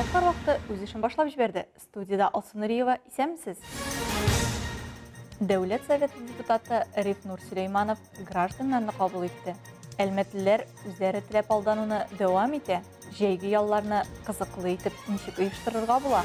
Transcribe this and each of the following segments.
Яңалыклар вакыты үз эшен башлап җибәрде. Студиядә Алсу Нуриева, исәнмесез. Дәүләт Советы депутаты Рифнур Сөләйманов гражданнарны кабул итте. Әлмәтлеләр үзләре теләп алдануны дәвам итә. Җәйге ялларны кызыклы итеп ничек оештырырга була?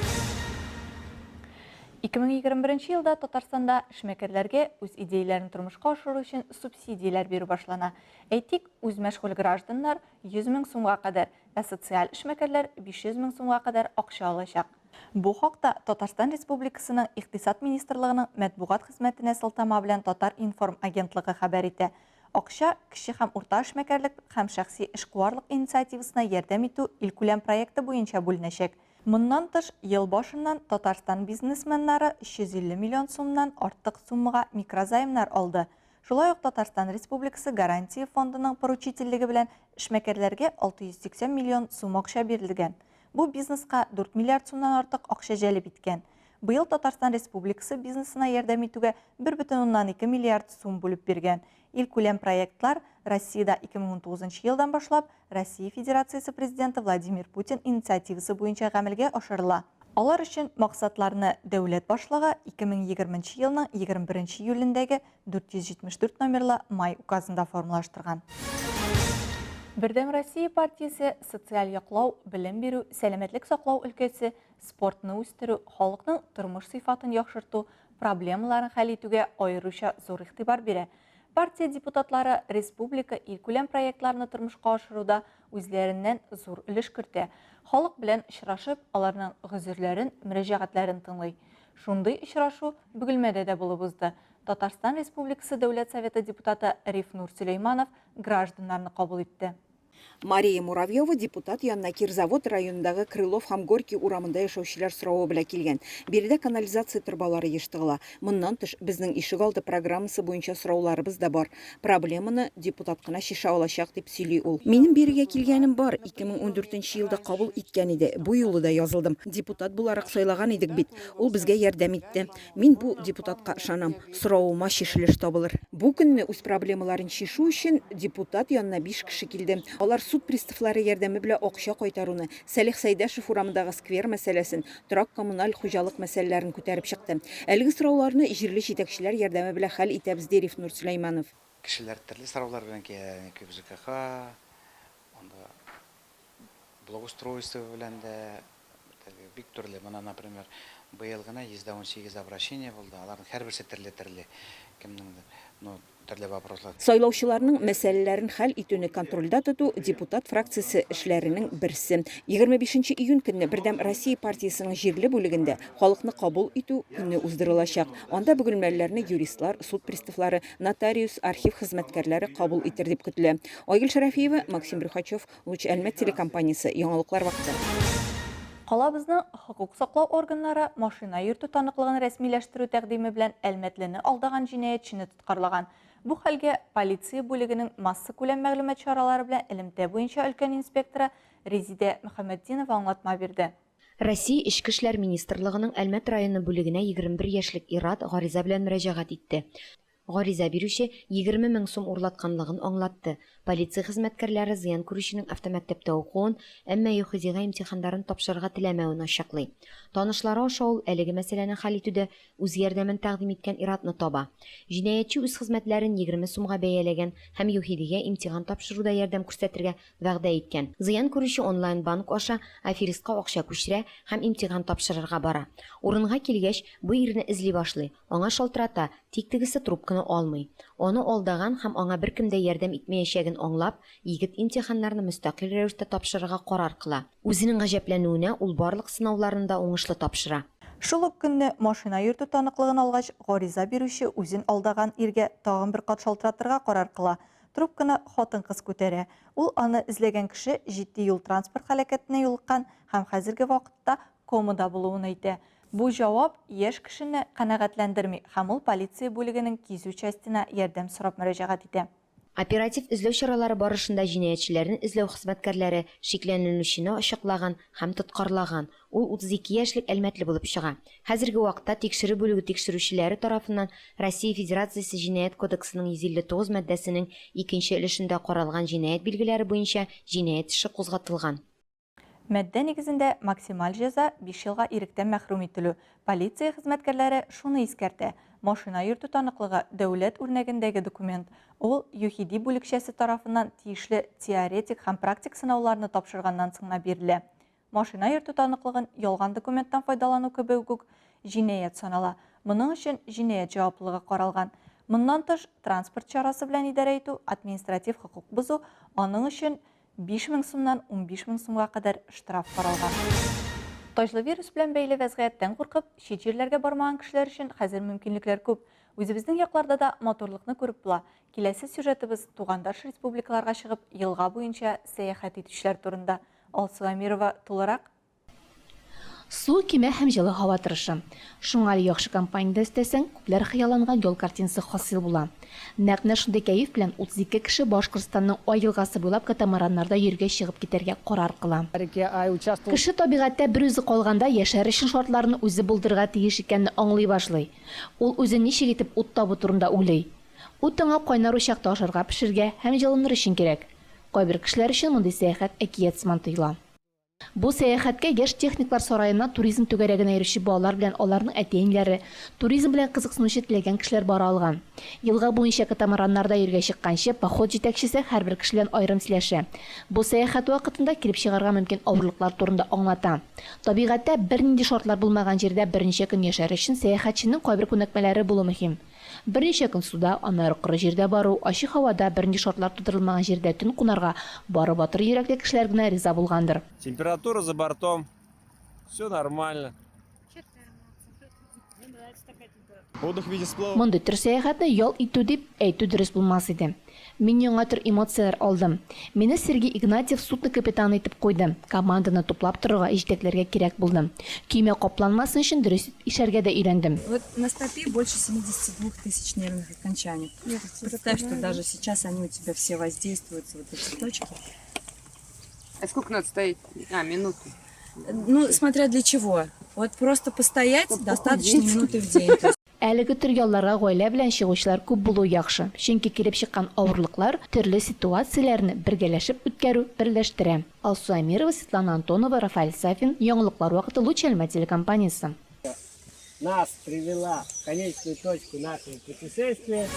2021 елда Татарстанда эшмәкәрләргә үз идеяләрен тормышка ашыру өчен субсидияләр бирү башлана. Әйтик, үзмәшгуль гражданнар 100 мең сумга кадәр, ә социаль эшмәкәрләр 500 мең сумга кадәр акча алачак. Бу хакта Татарстан Республикасының Икътисад министрлыгының матбугат хезмәтенә сылтама белән Татар-информ агентлыгы хәбәр итә. Акча Кече һәм урта эшмәкәрлек һәм шәхси эшкуарлык инициативасына ярдәм итү илкүләм проекты буенча бүленәчәк. Моннан тыш, ел башыннан Татарстан бизнесменнары 350 миллион сумнан артык суммага микрозаймнар алды. Шулай ук Татарстан Республикасы Гарантия фондының поручительлеге белән эшмәкәрләргә 680 миллион сум акча бирелгән. Бу бизнеска 4 миллиард сумнан артык акча җәлеп иткән. Быел Татарстан Республикасы бизнесына ярдәм итүгә 1,2 миллиард сум бүлеп биргән. Илкүләм проектлар Россиядә 2019 елдан башлап Россия Федерациясе Президенты Владимир Путин инициативасы буенча гамәлгә ашырыла. Алар өчен максатларны дәүләт башлыгы 2020 елның 21 июлендәге 474 номерлы май указында формалаштырган. Бердәм Россия партиясе социаль яклау, белем бирү, сәламәтлек саклау өлкәсе, спортны үстерү, халыкның тормыш сыйфатын яхшырту проблемаларын хәл итүгә аеруча зур игътибар бирә. Партия депутатлары республика илкүләм проектларны тормышка ашыруда үзләреннән зур өлеш кертә, халык белән очрашып, аларның гозерләрен, мөрәҗәгатьләрен тыңлый. Шундый очрашу Бөгелмәдә дә булып узды. Татарстан Республикасы Дәүләт Советы депутаты Рифнур Сөләйманов гражданнарны кабул итте. Мария Муравьева депутат янына Кирзавод районындагы Крылов һәм Горький урамында яшәүчеләр соравы белән килгән. Биредә канализация торбалары еш тыгыла. Моннан тыш, Безнең ишегалды программасы буенча сорауларыбыз да бар. Проблеманы депутат кына чишә алачак, дип сөйли ул. Минем бирегә килгәнем бар, 2014 нче елда кабул иткән иде, бу юлы да язылдым. Депутат буларак сайлаган идек бит. Ул безгә ярдәм итте. Мин бу депутатка ышанам, соравыма чишелеш табылыр. Бу көнне үз проблемаларын чишү өчен депутат янына биш кеше килде. Алар суд приставлары ярдәме белән акча кайтаруны, Сәлих Сәйдәшев урамындагы сквер мәсьәләсен, торак-коммуналь хуҗалык мәсьәләләрен күтәреп чыкты. Әлеге сорауларны җирле җитәкчеләр ярдәме белән хәл итәбез, ди Рифнур Сөләйманов. Кешеләр төрле сораулар белән килә, КБЖКХ, анда Благоустройство белән дә теге бик төрле. Менә, например, быел гына 118 обращение булды. Аларның һәрберсе төрле-төрле. Кемнеңдер, ну, төрле вопрослар. Сайлаучыларның мәсьәләләрен хәл итүне контрольдә тоту депутат фракциясе эшләренең берсе. 25 нче июнь көнне Бердәм Россия партиясенең җирле бүлегендә халыкны кабул итү көне уздырылачак. Анда бөгелмәлеләрне юристлар, суд приставлары, нотариус, архив хезмәткәрләре кабул итер дип көтелә. Айгөл Шәрәфиева, Максим Брюхачев, Луч Әлмәт телекомпаниясе, яңалыклар вакыты. Калабызның хокук саклау органнары машина йөртү таныклыгын рәсмиләштерү тәкъдиме белән әлмәтлене алдаган җинаятьчене тоткарлаган. Бу хәлгә полиция бүлегенең массакүләм мәгълүмат чаралары белән элемтә буенча өлкән инспекторы Резидә Мөхәммәтдинова аңлатма бирде. Россия Эчке эшләр министрлыгының Әлмәт районы бүлегенә 21 яшьлек ир-ат гариза белән мөрәҗәгать итте. Гариза бирүче 20 мең сум урлатканлыгын аңлатты. Полиция хезмәткәрләре зыян күрүченең автомәктәптә укуын, әмма ЮХИДИга имтиханнарын тапшырырга теләмәвен ачыклый. Танышлары аша ул әлеге мәсьәләне хәл итүдә үз ярдәмен тәкъдим иткән ир-атны таба. Җинаятьче үз хезмәтләрен 20 сумга бәяләгән һәм ЮХИДИгә имтихан тапшыруда ярдәм күрсәтергә вәгъдә иткән. Зыян күрүче онлайн-банк аша аферистка акча күчерә һәм имтихан тапшырырга бара. Урынга килгәч, бу ирне эзли башлый. Аңа шалтырата, тик тегесе трубканы алмый. Аны алдаган һәм аңа беркем дә ярдәм итмәячәген аңлап, егет имтиханнарны мөстәкыйль рәвештә тапшырырга карар кыла. Үзенең гаҗәпләнүенә, ул барлык сынауларны да уңышлы тапшыра. Шул ук көнне машина йөртү таныклыгын алгач, гариза бирүче үзен алдаган иргә тагын бер кат шалтыратырга карар кыла. Трубканы хатын-кыз күтәрә. Ул аны эзләгән кеше җитди юл-транспорт һәлакәтенә юлыккан һәм хәзерге вакытта комада булуын әйтә. Бу җавап яшь кешене канәгатьләндерми һәм ул полиция бүлегенең кизү частена ярдәм сорап мөрәҗәгать итә. Оператив эзләү чаралары барышында җинаятьчеләрне эзләү хезмәткәрләре шикләнелүчене ачыклаган һәм тоткарлаган. Ул 32 яшьлек әлмәтле булып чыга. Хәзерге вакытта тикшерү бүлеге тикшерүчеләре тарафыннан Россия Федерациясе Җинаять кодексының 159 маддәсенең икенче өлешендә каралган җинаять билгеләре буенча җинаять эше кузгатылган. Маддә нигезендә максималь җәза, биш елга иректән мәхрүм ителү. Полиция хезмәткәрләре шуны искәртә, машина йөртү таныклыгы, дәүләт үрнәгендәге документ, ул ЮХИДИ бүлекчәсе тарафыннан тиешле теоретик һәм практик сынауларны тапшырганнан соң гына бирелә. Машина йөртү таныклыгын ялган документтан файдалану кебек үк җинаять санала. Моның өчен җинаять җаваплылыгы каралган. Моннан тыш, транспорт чарасы белән идарә итү, административ хокук бозу, аның өчен 5000 сумнан 15 мең сумга кадәр штраф каралган. Таҗлы вирус белән бәйле вәзгыятьтән куркып, чит җирләргә бармаган кешеләр өчен хәзер мөмкинлекләр күп. Үзебезнең якларда да матурлыкны күреп була. Киләсе сюжетыбыз тугандаш республикаларга чыгып, елга буенча сәяхәт итүчеләр турында. Алсу Әмирова тулырак. Су, кимә һәм җылы һава торышы. Шуңа әле яхшы компания дә өстәсәң, күпләр хыялланган ял картинасы хасил була. Нәкъ менә шундый кәеф белән 32 кеше Башкортстанның Ай елгасы буйлап катамараннарда йөрергә чыгып китәргә карар кыла. Кеше табигатьтә берүзе калганда яшәр өчен шартларны үзе булдырырга тиеш икәнне аңлый башлый. Ул үзе ничек итеп ут табу турында уйлый. Ут аңа кайнар учакта ашарга пешерергә һәм җылыныр өчен кирәк. Кайбер кешеләр өчен мондый сәяхәт әкият сыман тоела. Бу сәяхәткә Яшь техниклар сараена туризм түгәрәгенә йөрүче балалар белән аларның әти-әниләре, туризм белән кызыксынучы теләгән кешеләр бара алган. Елга буенча катамараннарда йөрергә чыкканчы, поход җитәкчесе һәрбер кеше белән аерым сөйләшә. Бу сәяхәт вакытында килеп чыгарга мөмкин авырлыклар турында аңлата. Табигатьтә бернинди шартлар булмаган җирдә берничә көн яшәр өчен сәяхәтченең кайбер күнекмәләре булу мөһим. Берничә көн суда, аннары коры җирдә бару, ачык һавада, бернинди шартлар тудырылмаган җирдә төн кунарга бары батыр йөрәкле кешеләр генә риза булгандыр. Температура за бортом, все нормально. Мондый төр сәяхәтне ял итү дип әйтү дөрес булмас иде. Мин яңа төр эмоцияләр алдым. Мине Сергей Игнатьев судно капитаны итеп куйды. Команданы туплап торырга, җитәкләргә кирәк булды. Көймә капланмасын өчен дөрес итеп ишәргә дә өйрәндем. Вот на стопе больше 72 тысяч нервных окончаний. Представь, что даже сейчас они у тебя все воздействуются, вот эти точки. А сколько надо стоять? А, минуту. Ну, смотря для чего. Вот просто постоять Чтобы достаточно похудеть. минуты в день. То есть Әлеге төр ялларга гаилә белән чыгучылар күп булу яхшы, чөнки килеп чыккан авырлыклар, төрле ситуацияләрне бергәләшеп үткәрү берләштерә. Алсу Әмирова, Светлана Антонова, Рафаэль Сафин, Яңалыклар вакыты, Луч Әлмәт телекомпаниясе. Нас привела в конечную точку нашего путешествия.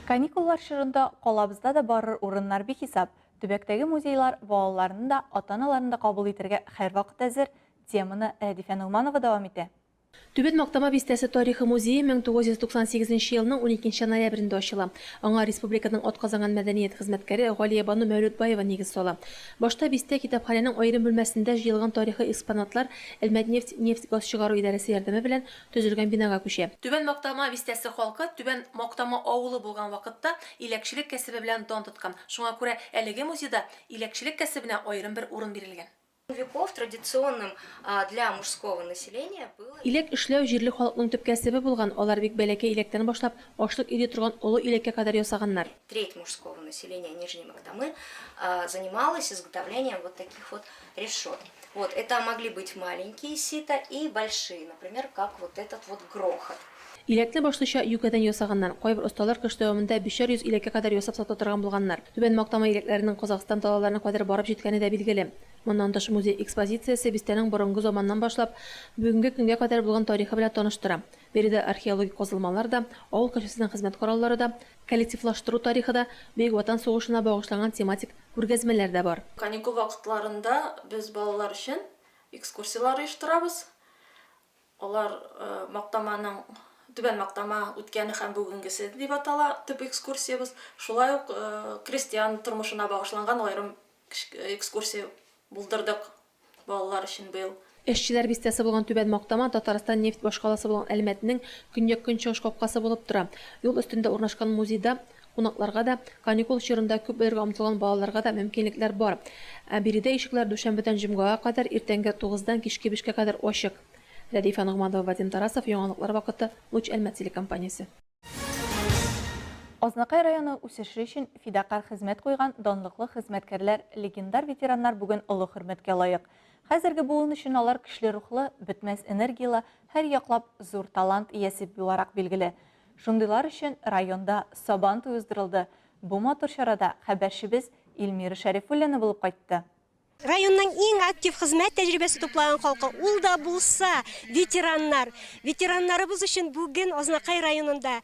Каникуллар чорында калабызда да барыр урыннар бихисап. Төбәктәге музейлар балаларны да, ата-аналарны да кабул итәргә һәрвакыт әзер. Теманы Рәдифә Ногманова дәвам итә. Түбән Мактама бистәсе тарихы музее 1998 нче елның уникенче ноябрендә ачыла. Аңа республиканың атказанган мәдәният хезмәткәре Галиябану Мәүлетбаева нигез сала. Башта бистә китапханәнең аерым бүлмәсендә җыелган тарихи экспонатлар Әлмәтнефть нефть-газ чыгару идарәсе ярдәме белән төзелгән бинага күчә. Түбән Мактама бистәсе халкы Түбән Мактама авылы булган вакытта иләкчелек кәсебе белән дан тоткан. Шуңа күрә әлеге музейда иләкчелек кәсебенә аерым бер урын бирелгән. Веков традиционным для мужского населения было. Иләк эшләү җирле халыкның төп кәсебе булган, алар бик бәләкәй иләктән башлап, ашлык или торган олы иләккә кадәр ясаганнар. Треть мужского населения Нижней Мактамы занималась изготовлением вот таких вот решет. Вот, это могли быть маленькие сита и большие, например, как вот этот вот грохот. Иләкне башлыча юкәдән ясаганнар. Кайбер осталар кыш дәвамында бишәр йөз иләккә кадәр ясап сата торган булганнар. Түбән Мактама иләкләренең Казахстан далаларына кадәр барып җиткәне дә билгеле. Моннан тыш, музей экспозициясе бистәнең борынгы заманнан башлап, бүгенге көнгә кадәр булган тарихы белән таныштыра. Биредә археологик казылмалар да, авыл кешесенең хезмәт кораллары да, коллективлаштыру тарихы да, Бөек Ватан сугышына багышланган тематик күргәзмәләр дә бар. Каникул вакытларында без балалар өчен экскурсияләр оештырабыз. Алар Мактаманың Түбән Мактама үткәне һәм бүгенгесе дип атала төп экскурсиябез. Шулай ук крестьян тормышына багышланган аерым экскурсия булдырдык балалар өчен быел. Эшчеләр бистәсе булган Түбән Мактама Татарстан нефть башкаласы булган Әлмәтнең көньяк-көнчыгыш капкасы булып тора. Юл өстендә урнашкан музейда кунакларга да, каникул чорында күп белергә омтылган балаларга да мөмкинлекләр бар. Ә биредә ишекләр дүшәмбедән җомгага кадәр иртәнге тугыздан кичке бишкә кадәр ачык. Рәдифә Ногманова, Вадим Тарасов, Яңалыклар вакыты, Луч Әлмәт телекомпаниясе. Азнакай районы үсеше өчен фидакарь хезмәт куйган данлыклы хезмәткәрләр, легендар ветераннар бүген олы хөрмәткә лаек. Хәзерге буын өчен алар көчле рухлы, бетмәс энергияле, һәрьяклап зур талант иясе буларак билгеле. Шундыйлар өчен районда Сабан туе уздырылды. Бу матур чарада хәбәрчебез Илмира Шәрифуллина булып кайтты. Районның иң актив хезмәт тәҗрибәсе туплаган халкы, ул да булса, ветераннар. Ветераннарыбыз өчен бүген Азнакай районында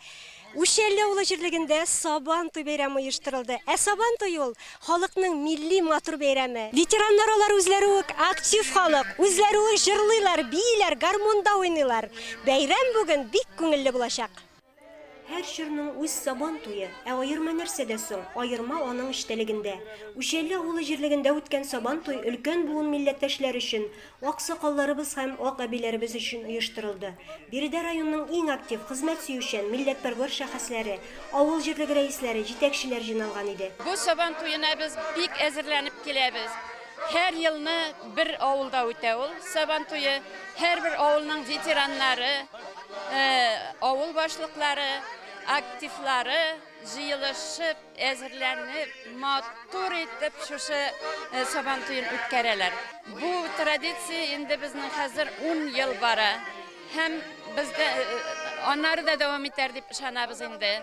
Үчәлле авылы җирлегендә Сабан туй бәйрәме оештырылды. Ә Сабан туе ул, халыкның милли матур бәйрәме. Ветераннар алар үзләре үк актив халык, үзләре үк җырлыйлар, бииләр, гармунда уйныйлар. Бәйрәм бүген бик күңелле булачак. Һәр чорның үз Сабан туе. Ә аерма нәрсәдә соң? Аерма аның эчтәлегендә. Үчәлле авылы җирлегендә үткән Сабан туй өлкән буын милләттәшләр өчен, аксакалларыбыз һәм ак әбиләребез өчен оештырылды. Биредә районның иң актив, хезмәт сөючән, милләтпәрвәр шәхесләре, авыл җирлеге рәисләре, җитәкчеләр җыйналган иде. Бу Сабан туена без бик әзерләнеп киләбез. Һәр елны бер авылда үтә ул Сабан туе. Һәрбер авылның ветераннары, авыл башлыклары, активлары җыелышып, әзерләнеп, матур итеп шушы Сабан туен үткәрәләр. Бу традиция инде безнең хәзер ун ел бара һәм бездә аннары да дәвам итәр дип ышанабыз инде.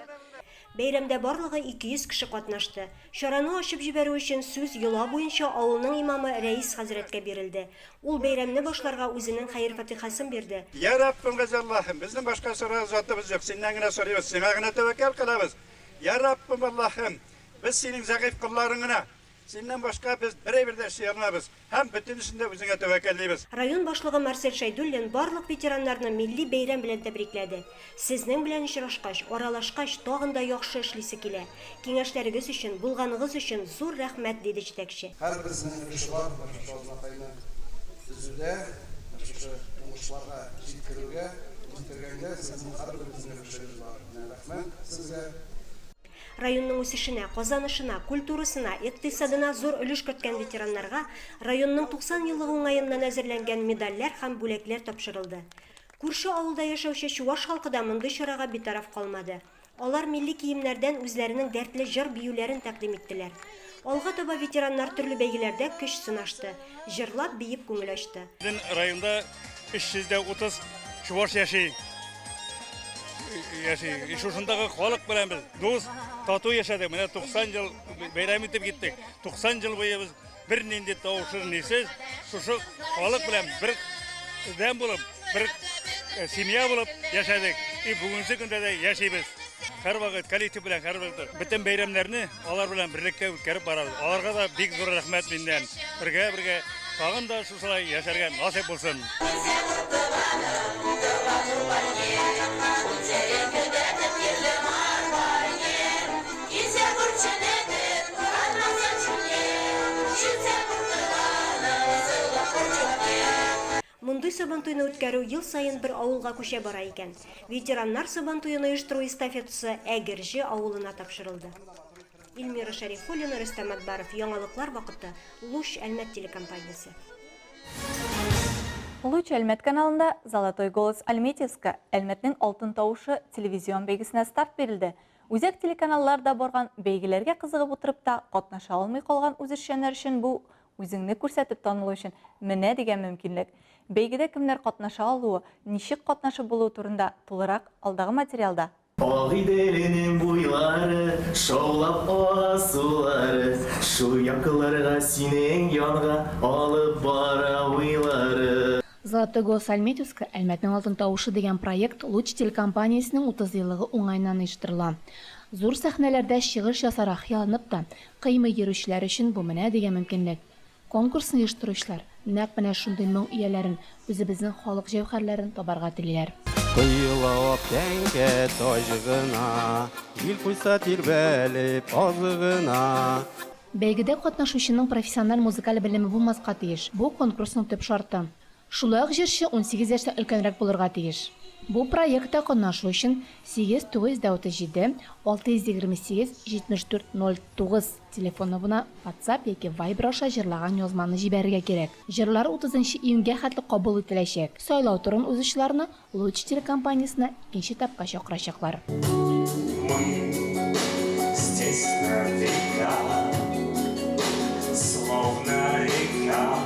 Бәйрәмдә барлыгы 200 кеше катнашты. Чараны ачып җибәрү өчен сүз йола буенча авылның имамы Рәис хәзрәткә бирелде. Ул бәйрәмне башларга үзенең хәер-фатихасын бирде. Йа Раббым газиз Аллаһым, безнең башка сорар затыбыз юк, Синнән генә сорыйбыз, Сиңа гына тәвәккәл кылабыз. Йа Раббым Аллаһым, без Синең зәгыйфь колларың гына, Синнән башка без бер әйбер дә эшли алмабыз. Һәм бөтенесен дә үзеңә тәвәккәллибез. Район башлыгы Марсель Шәйдуллин барлык ветераннарны милли бәйрәм белән тәбрикләде. Сезнең белән очрашкач, аралашкач, тагын да яхшы эшлисе килә. Киңәшләрегез өчен, булганыгыз өчен зур рәхмәт, диде җитәкче. Һәрберсенең өлеше бар менә шушы Азнакайны төзүдә, менә шушы уңышларга җиткерүгә, җиткергәнгә сезнең һәрберегезнең өлешегез бар. Менә рәхмәт сезгә. Районның үсешенә, казанышына, культурасына, икътисадына зур өлеш керткән ветераннарга районның 90 еллыгы уңаеннан әзерләнгән медальләр һәм бүләкләр тапшырылды. Күрше авылда яшәүче чуваш халкы да мондый чарага битараф калмады. Алар милли киемнәрдән үзләренең дәртле җыр-биюләрен тәкъдим иттеләр. Алга таба ветераннар төрле бәйгеләрдә көч сынашты, җырлап-биеп күңел ачты. Безнең районда 330 чуваш яши. Яши. И шушындагы халык белән без дус, тату яшәдек. Менә 90 ел бәйрәм итеп киттек. 90 ел буе без бернинди тавышсыз, нисез шушы халык белән бер дәм булып, бер э, семья булып яшәдек. И бүгенге көндә дә яшибез. Һәрвакыт коллектив белән һәрвакыт бөтен бәйрәмнәрне Алар белән берлектә үткәреп барабыз. Аларга да бик зур рәхмәт миннән. Бергә-бергә тагын да шушылай яшәргә насыйп булсын. Мондый Сабантуйны үткәрү ел саен бер авылга күчә бара икән. Ветераннар Сабантуен оештыру эстафетасы Әгерҗе авылына тапшырылды. Эльмира Шәрифуллина, Рөстәм Акбаров, Яңалыклар вакыты, Луч Әлмәт телекомпаниясе. Луч Әлмәт каналында Золотой голос Альметьевска, Әлмәтнең алтын тавышы телевизион бәйгесенә старт бирелде. Үзәк телеканалларда барган бәйгеләргә кызыгып утырып та катнаша алмый калган үзешчәннәр өчен бу Үзеңне күрсәтеп танылу өчен менә дигән мөмкинлек. Бәйгедә кемнәр катнаша алуы, ничек катнашып булуы турында тулырак алдагы материалда. Агыйделнең буйлары, шаулап ага сулары, Шул якларга синең янга алып бара уйлары. Золотой голос Альметьевска, Әлмәтнең алтын тавышы дигән проект Луч телекомпаниясенең 30 еллыгы уңаеннан оештырыла. Зур сәхнәләрдә чыгыш ясарга хыялланып та, Кыймый йөрүчеләр өчен бу менә дигән мөмкинлек. Конкурсны оештыручылар нәкъ менә шундый моң ияләрен, үзебезнең халык җәүһәрләрен табарга телиләр. Коела ак тәңкә таҗ гына, Җил куйса тирбәлеп аз гына. Бәйгедә катнашучының профессиональ музыкаль белеме булмаска тиеш, бу, конкурсның төп шарты. Шулай ук җырчы 18 яшьтән өлкәнрәк булырга тиеш. Бу проектта катнашу өчен 8 937 628 74 09 телефоныбына WhatsApp яки Viber аша җырлаган язманы җибәрергә кирәк. Җырлар 30 нчы июньгә хәтле кабул ителәчәк. Сайлау турын узучыларны Луч телекомпаниясенә икенче этапка чакырачаклар. Мы здесь на века, словно река,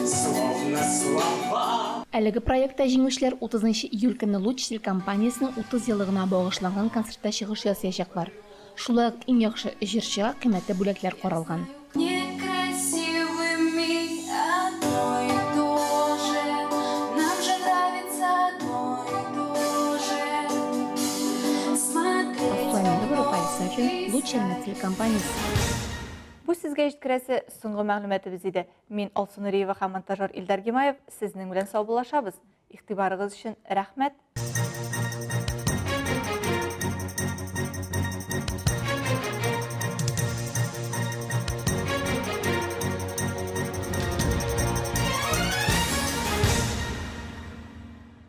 словно слова. Әлеге проектта җиңүчеләр 30 нчы июль көнне Луч телекомпаниясенең 30 еллыгына багышланган концертта чыгыш ясаячаклар. Шулай ук иң яхшы җырчыга кыйммәтле бүләкләр каралган. Некрасив. Әлмәт телекомпаниясе. Бу сезгә җиткерәсе соңгы мәгълүматыбыз иде. Мин Алсу Нуриева һәм монтажер Илдар Гимаев сезнең белән саубуллашабыз. Игътибарыгыз өчен рәхмәт.